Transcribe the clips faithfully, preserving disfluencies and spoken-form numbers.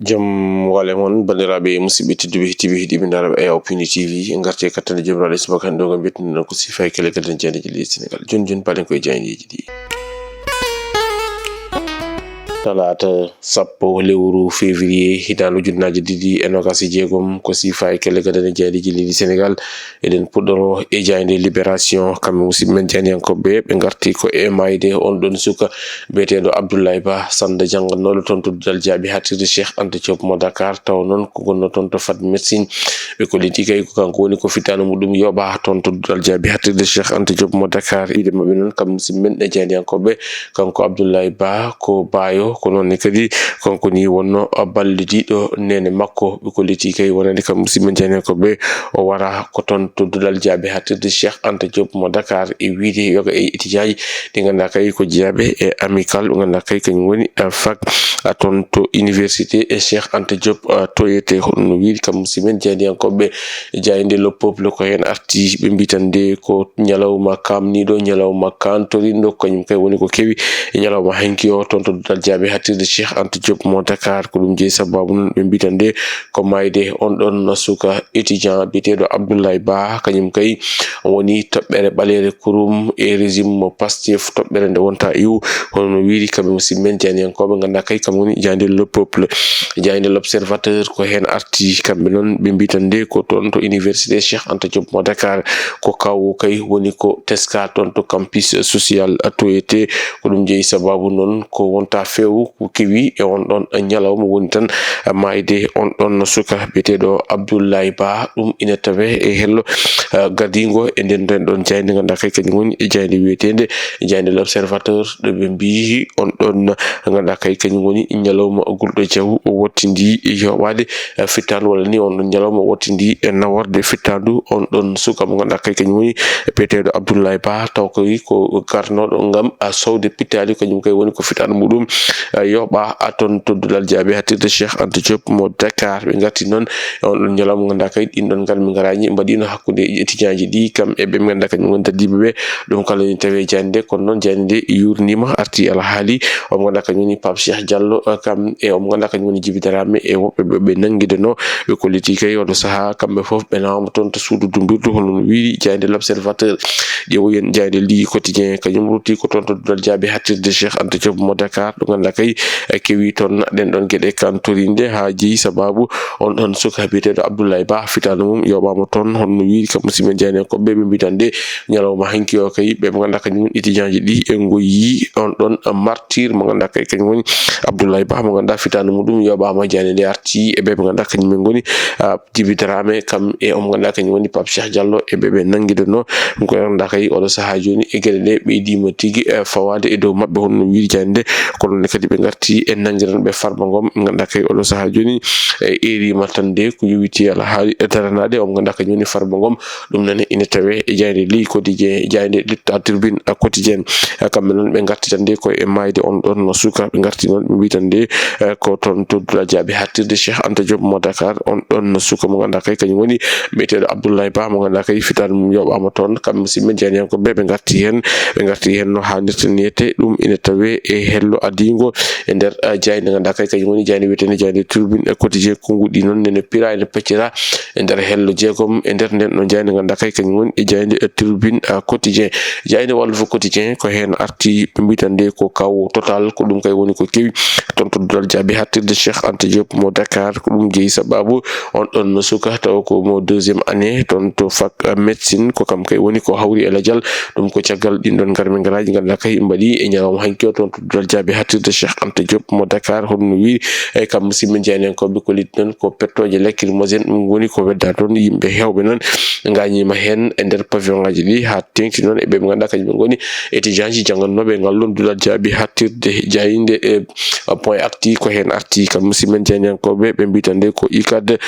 Jom wale mon, banndiraaɓe musidɓe tedduɓe, heɗiiɓe, heɗiiɓe ndaaraaɓe Ayaw Pini T V, en ngarti e kattande jomiraɗo e subaka hannde o, ngam ƴettude ko sifa e kelle kelle jeyɗe leydi Sénégal. Jooni jooni, paɗen koye jaayndeeji ɗi. Talaata sappo lewru février, hitaande ujunnaaje ɗiɗi e noogaas e jeegom, ko sifa e kelle kelle jeyɗe leydi Sénégal. Eɗen puɗɗoro e jaaynde Libération, kamɓe musidɓe men jaayndiyankooɓe, ɓe ngarti ko e maayde on ɗon suka biyeteeɗo Abdoulaye Ba, sannda janngatnooɗo toon to duɗal jaaɓi haaɗtirde Cheikh Anta Diop mo Dakar, tawa noon ko wonnoo toon to fad médecine. Ɓe kolliti kay ko kanko woni ko fitaandu muɗum yoɓaa toon to duɗal jaaɓi haaɗtirde Cheikh Anta Diop mo Dakar. Wiyde maɓɓe noon, kamɓe musidɓe men e jaayndiyankooɓe, kanko Abdoulaye Ba ko baayo, ko noon ne kadi kanko ni wonnoo ballidiiɗo neene makko. Ɓe kolliti kay wonande kamɓe musidɓe men jaayndiyankooɓe, o wara ko toon to duɗal jaaɓi haaɗtirde Cheikh Anta Diop mo Dakar, e wiyde yoga e étudiant ji ɗi ngannduɗaa kay ko jeyaɓe e Amicale, ɓe ngannduɗaa kay kañum woni, eh, fac, ah, toon to université e Cheikh Anta Diop, ah, toyete. Hono no wiyde kamɓe musidɓe men jaayndiyankooɓe, jaaynde Le Peuple ko heen arti, ɓe mbii tan nde ko ñalawma kaamniiɗo, ñalawma kaantoriiɗo, kañum kay woni ko kewi e ñalawma hanki o toon to duɗal jaaɓi haaɗtirde Cheikh Anta Diop mo Dakar. Ko ɗum jeyi sabaabu noon ɓe mbii tan nde ko maayde on ɗon suka étudiant biyeteeɗo Abdoulaye Ba, kañum kay woni toɓɓere ɓaleere kurum e régime mo Pastef, toɓɓere nde wonta iwu. Hono no wiyri kamɓe musidɓe men jaayndiyankooɓe, ngannduɗaa kay kam woni jaaynde Le Peuple. Jaaynde L'Observateur ko heen arti, kamɓe noon ɓe mbii tan nde ko toon to université Cheikh Anta Diop mo Dakar, ko kaw kay woni ko teska toon to campus social toyete. Ko ɗum jeyi sabaabu noon ko wonta feewu ko kewi e on ɗon ñalawma woni tan maayde on ɗon suka biyeteeɗo Abdoulaye Ba. Ɗum ina tawe e hello, eh, gadiingo e nden, nden ɗon jaaynde ngannduɗaa kay kañum woni e jaaynde wiyeteende jaaynde L'Observateur, ɗo ɓe mbii on ɗon ngannduɗaa kay kañum woni ñalawma gulɗo jaw wottindi yoɓaade, eh, fittaandu, walla ni on ɗon ñalawma wottindi e naworde fittaandu on ɗon suka mo ngannduɗaa kay kañum woni biyeteeɗo Abdoulaye Ba, taw koy ko garnooɗo ngam, ah, sowde pittaali, kañum kay woni ko fittaandu muɗum, ah, yoɓaa, ah, toon to duɗal jaaɓi haaɗtirde Cheikh Anta Diop mo Dakar. Ɓe ngarti noon e on ɗon ñalawma ngannduɗaa kay ɗin ɗon ngarmi ngaraaji mbaɗiino hakkunde étudiant ji ɗi, kam e ɓe ngannduɗaa kañum woni dadiiɓe ɓe. Ɗum kala ni tawi jaaynde, kono noon jaaynde nde yuurniima, arti alhaali o mo ngannduɗaa kañum woni Pape Cheikh Diallo, ah, kam e o mo ngannduɗaa kañum woni Djiby Dramé e woɓɓe ɓe ɓe nanngidanoo. Ɓe kolliti kay oɗo sahaa, kamɓe fof ɓe nawama toon to suudu dumbirdu, hono no wiyri jaaynde L'Observateur. Ƴeewoyen jaaynde L'I Quotidien, kañum rutti ko toon to duɗal jaaɓi haaɗtirde Cheikh Anta Diop mo Dakar, ɗo ngannduɗaa kay, eh, kewi toon ɗen ɗon geɗe kantorinde haa jeyi sabaabu on ɗon suka biyeteeɗo Abdoulaye Ba, fittaandu mum yoɓaama toon, hono no wiyri kam musidɓe men jaayndiyankooɓe, ɓe mbii tan nde ñalawma hanki o kay, ɓe ngannduɗaa kañum woni étudiant ji ɗi e ngoyii on ɗon martyr mo ngannduɗaa kay kañum woni Abdoulaye Ba, mo ngannduɗaa fittaandu muɗum yoɓaama, jaaynde nde arti e ɓe ɓe ngannduɗaa kañum en ngoni, ah, Djiby Dramé, kam e o mo ngannduɗaa kañum woni Pape Cheikh Diallo e ɓe ɓe nanngidanoo. Ɗum ko ngannduɗaa kay oɗo sahaa jooni e geɗe ɗe ɓeydiima tigi, eh, fawaade e dow maɓɓe, hono no wiyri jaaynde nde. Kono ne kadi ɓe ngarti e nanngiranɓe Farba Ngom, ngannduɗaa kay oɗo sahaa jooni, eh, eeriima tan nde ko yowiti alhaali daranaade o mo ngannduɗaa kañum woni Farba Ngom. Ɗum noon ina tawe e jaaynde L'I Quotidien, jaaynde Lit-, ah, Tribune, ah, Quotidien. Eh, kamɓe noon ɓe ngarti tan nde ko e maayde on ɗon no suka, ɓe ngarti noon ɓe mbii tan nde, eh, ko toon to duɗal jaaɓi haaɗtirde Cheikh Anta Diop mo Dakar, on ɗon no suka mo ngannduɗaa kay kañum woni biyeteeɗo Abdoulaye Ba, mo ngannduɗaa kay fittaandu mum yoɓaama toon. Kamɓe musidɓe men jaayndiyankooɓe ɓe ngarti heen, ɓe ngarti heen no haanirta ni, ete ɗum ina tawe e hello adiingo e nder, eh, jaaynde ngannduɗaa kay kañum woni jaaynde wiyeteende jaaynde Tribune, eh, Quotidien. Konnguɗi noon nene pira ene peccira e nder hello jeegom e nder nden ɗon jaaynde ngannduɗaa kay kañum woni e jaaynde, eh, Tribune, eh, Quotidien. Jaaynde Walf Quotidien ko heen arti, ɓe mbii tan nde ko kaw total, ko ɗum kay woni ko kewi toon to duɗal jaaɓi haaɗtirde Cheikh Anta Diop mo Dakar. Ko ɗum jeyi sabaabu on ɗon no suka tawa ko mo deuxième année toon to fac, eh, médecine, ko kam kay woni ko hawri e lajal. Ɗum ko caggal ɗin ɗon ngarmi ngaraaji ngannduɗaa kay mbaɗi e ñalawma hanki o toon to duɗal jaaɓi haaɗtirde Cheikh Anta Diop mo Dakar. Hono no wiyri, eh, kam musidɓe men jaayndiyankooɓe, kolliti noon ko pettooje lacrymogène, ɗum woni ko weddaa toon. Yimɓe heewɓe noon ngaañiima heen e nder pavillon ngaaji ɗi, haa teeŋti noon e ɓe ɓe ngannduɗaa kañum en ngoni étudiant ji janngannooɓe e ngal ɗoon duɗal jaaɓi haaɗtirde. Jaaynde, eh, Point Actu ko heen arti, kam musidɓe men jaayndiyankooɓe, ɓe mbii tan nde ko UCAD, eh,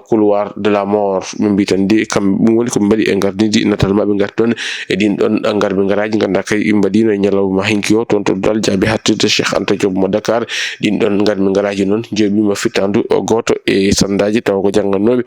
couloir de la mort, ɓe mbii tan nde kam ɗum woni ko ɓe mbaɗi e ngardiindi natal maɓɓe, ngarti ɗoon e ɗin ɗon ngarmi ngaraaji ngannduɗaa kay mbaɗiino e ñalawma hanki o toon to duɗal jaaɓi haaɗtirde Cheikh Anta Job mo Dakar. Ɗin ɗon ngarmi ngaraaji noon, jooɓiima fittaandu gooto e sandaaji tawa ko janngannooɓe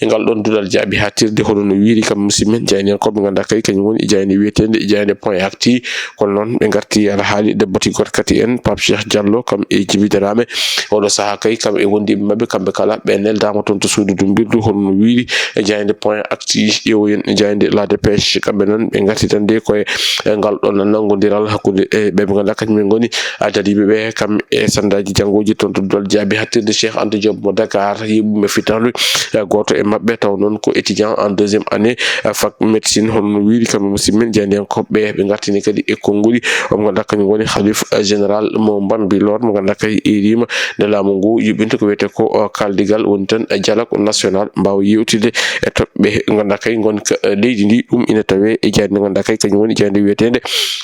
e ngal ɗon duɗal jaabi haaɗtirde, hono no wiiri kam musidɓe men jaayndiyankooɓe, ngannduɗaa kay kañum woni jaaynde wiyeteende jaaynde Point Actu. Kono noon ɓe ngarti alhaali debbo ti gorkati en, Pape Cheikh Diallo, kam e Djiby Dramé. Oɗo sahaa kay kam e wondiiɓe maɓɓe kamɓe kala ɓe neldaama toon to suudu dumbirdu, hono no wiiri e jaaynde Point Actu. Ƴeewoyen jaaynde La Dépêche, kamɓe noon ɓe ngartitande koye e ngal ɗon nanngondiral hakkunde e ɓe ɓe ngannduɗaa kañum en ngoni dadiiɓe ɓe kam e sandaaji janngooji toon to duɗal jaabi haaɗtirde Cheikh Anta Diop mo Dakar. Yimɓe fittaandu e gooto e maɓɓe taw noon ko étudiant en deuxième année, eh, fac médecine, hono no wiiri kamɓe musidɓe men jaayndiyankooɓe ɓe. Ɓe ngartini kadi e konnguli o mo ngannduɗaa kañum woni Khalif, eh, général mo Bambilor, mo ngannduɗaa kadi iriima nde laamu ngu yuɓɓinta ko wiyetee ko, eh, kaaldigal woni tan, eh, dialogue national mbaawa yewtidde e toɓɓe ngannduɗaa kay ngonka, eh, leydi ndi. Ɗum ina tawee e jaaynde ngannduɗaa kay kañum woni jaaynde wiyeteende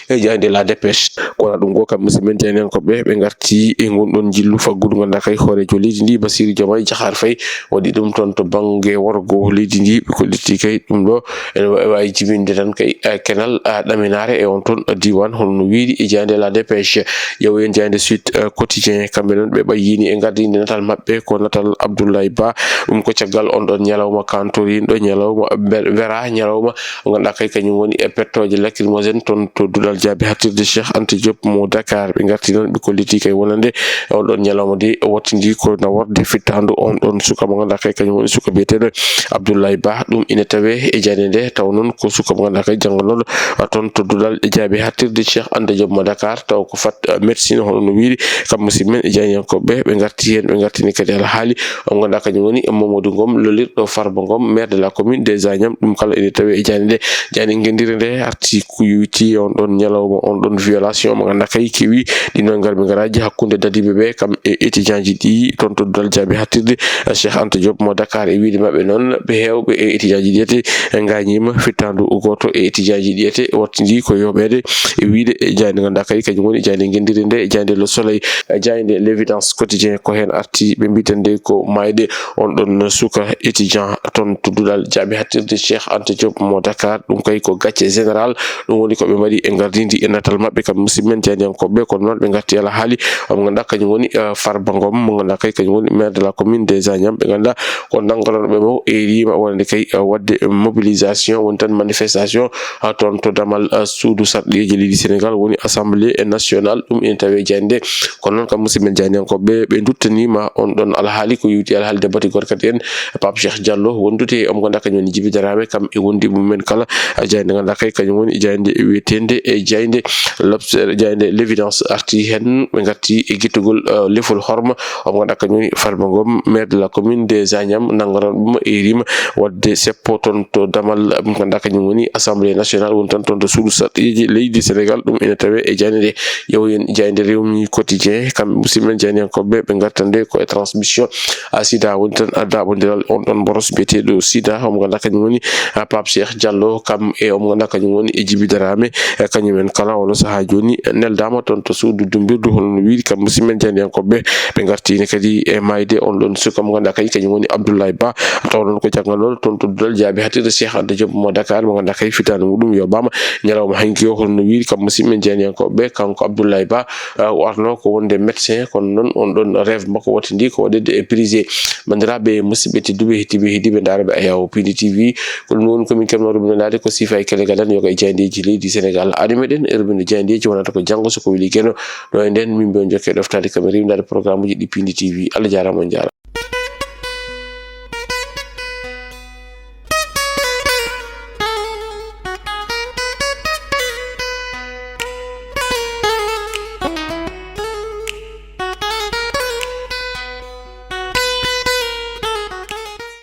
e jaaynde La Dépêche. Kono ɗum goo kam musidɓe men jaayndiyankooɓe ɓe ngarti e ngun ɗon njillu faggudu ngannduɗaa kay hooreejo leydi ndi Bassirou Diomaye Diakhar Faye waɗi ɗum toon to bannge worgo leydi ndi. Ɓe kolliti kay ɗum ɗo ene wa-, waawi jibinde tan kay, eh, kenal, eh, ɗaminaare e on toon diiwaan, hono no wiiri e jaaynde La Dépêche. Ƴeewoyen jaaynde Sud, eh, Quotidien, kamɓe noon ɓe ɓayyini e ngardinde natal maɓɓe ko natal Abdoulaye Ba. Ɗum ko caggal on ɗon ñalawma kantoriinɗo, ñalawma ber-, wera, ñalawma mo ngannduɗaa kay kañum woni e pettooje lacrymogène toon to duɗal jaabi haaɗtirde Cheikh Anta Diop mo Dakar. Ɓe ngarti noon ɓe kolliti kay wonande on ɗon ñalawma de wattidi ko naworde fittaandu on ɗon suka mo ngannduɗaa kay kañum woni suka biyeteeɗo Abdoulaye Ba. Ɗum ina tawee e jaaynde nde, taw noon ko suka mo ngannduɗaa kay jannganooɗo toon to duɗal jaabi haaɗtirde Cheikh Anta Diop mo Dakar, taw ko fac, eh, médecine, hono no wiiri kam musidɓe men e jaayndiyankooɓe ɓe ngarti heen. Ɓe ngartini kadi alhaali o mo ngannduɗaa kañum woni Mamadou Ngom, lollirɗo Farba Ngom, maire de la commune des Agnam. Ɗum kala ene tawee e jaaynde nde. Jaaynde ngenndire nde arti ko yowiti on ɗon ñalawma, on ɗon violation mo ngannduɗaa kay kewi ɗin ɗon ngarmi ngaraaji hakkunde dadiiɓe ɓe kam e étudiant ji ɗi toon to duɗal jaabi haaɗtirde, eh, Cheikh Anta Diop mo Dakar. E wiyde maɓɓe noon, ɓe heewɓe e étudiant ji ɗi ete ngañiima fittaandu gooto e étudiant ji ɗi ete wattidi ko yooɓeede e wiyde e jaaynde ngannduɗaa kay kañum woni jaaynde ngenndire nde, jaaynde Le Soleil, eh, jaaynde L'Évidence Quotidien. Ko heen arti ɓe mbiyetee nde ko maayde on ɗon suka étudiant toon to duɗal jaabi haaɗtirde Cheikh Anta Diop mo Dakar. Ɗum kay ko gacce général. Ɗum woni ko ɓe mbaɗi e ngardindi e natal maɓɓe kam musidɓe men jaayndiyankooɓe. Kono noon ɓe ngarti alhaali o mo ngannduɗaa kañum woni, eh, Farba Ngom, mo ngannduɗaa kay kañum woni maire de la commune des Agnam. Ɓe ngannduɗaa ko nanngoranooɓe mo e riima wonande kay, eh, waɗde mobilisation, woni tan manifestation, ha toon to damal, eh, suudu sarɗiyeeji leydi Sénégal woni Assemblée nationale. Ɗum ene tawee jaaynde nde. Kono noon kam musidɓe men jaayndiyankooɓe ɓe nduttaniima on ɗon alhaali ko yowiti alhaali debbo ti gorkati en Pape Cheikh Diallo wondude e o mo ngannduɗaa kañum woni Djiby Dramé, kam e wondiiɓe mum en kala. Jaaynde ngannduɗaa kay kañum woni jaaynde wiyeteende e jaaynde L'Obs-, jaaynde L'Évidence arti heen, ɓe ngarti e gittugol, eh, lefol horma o mo ngannduɗaa kañum woni Farba Ngom, maire de la commune des Agnam, nanngoran ɗum e rima waɗde seppo toon to damal mo ngannduɗaa kañum woni Assemblée nationale, woni tan toon to suudu sarɗiyeeji leydi Sénégal. Ɗum ene tawee e jaaynde nde. Ƴeewoyen jaaynde Rewmi Quotidien, kamɓe musidɓe men jaayndiyankooɓe ɓe ngartande ko e transmission, ah, sida, woni tan, ah, daaɓondiral on ɗon mboros biyeteeɗo sida, o mo ngannduɗaa kañum woni, ah, Pape Cheikh Diallo, kam e o mo ngannduɗaa kañum woni e Djiby Dramé, e kañum en kala oɗo sahaa jooni neldaama toon to suudu dumbirdu, hono no wiiri kam musidɓe men jaayndiyankooɓe. Ɓe ngartiino kadi e maayde on ɗon suka mo ngannduɗaa kadi kañum woni Abdoulaye Ba, taw noon ko jannganooɗo toon to duɗal jaabi haaɗtirde Cheikh Anta Diop mo Dakar, mo ngannduɗaa kadi fittaandu muɗum yooɓaama ñalawma hanki o, hono no wiiri kam musidɓe men jaayndiyankooɓe. Kanko Abdoulaye Ba, ah, o arno ko wonde médecin, kono noon on ɗon rêve makko wattidi ko waɗede e prisé. Banndiraaɓe musidɓe tedduɓe, heɗiiɓe, heɗiiɓe ndaarɓe Ayaw Pindi T V, ko ɗum woni ko min keɓnoo rubino ndaade ko siifa e kelegal en yoga e jaayndeeji leydi Sénégal. Ari meɗen e rubino jaayndeeji wonata ko janngo so ko weli Geno. Ɗo e nden min mbiyon jokke ɗoftaade kam e rewindaade programme uji ɗi Pindi T V. Allah jaaraama, on jaaraama.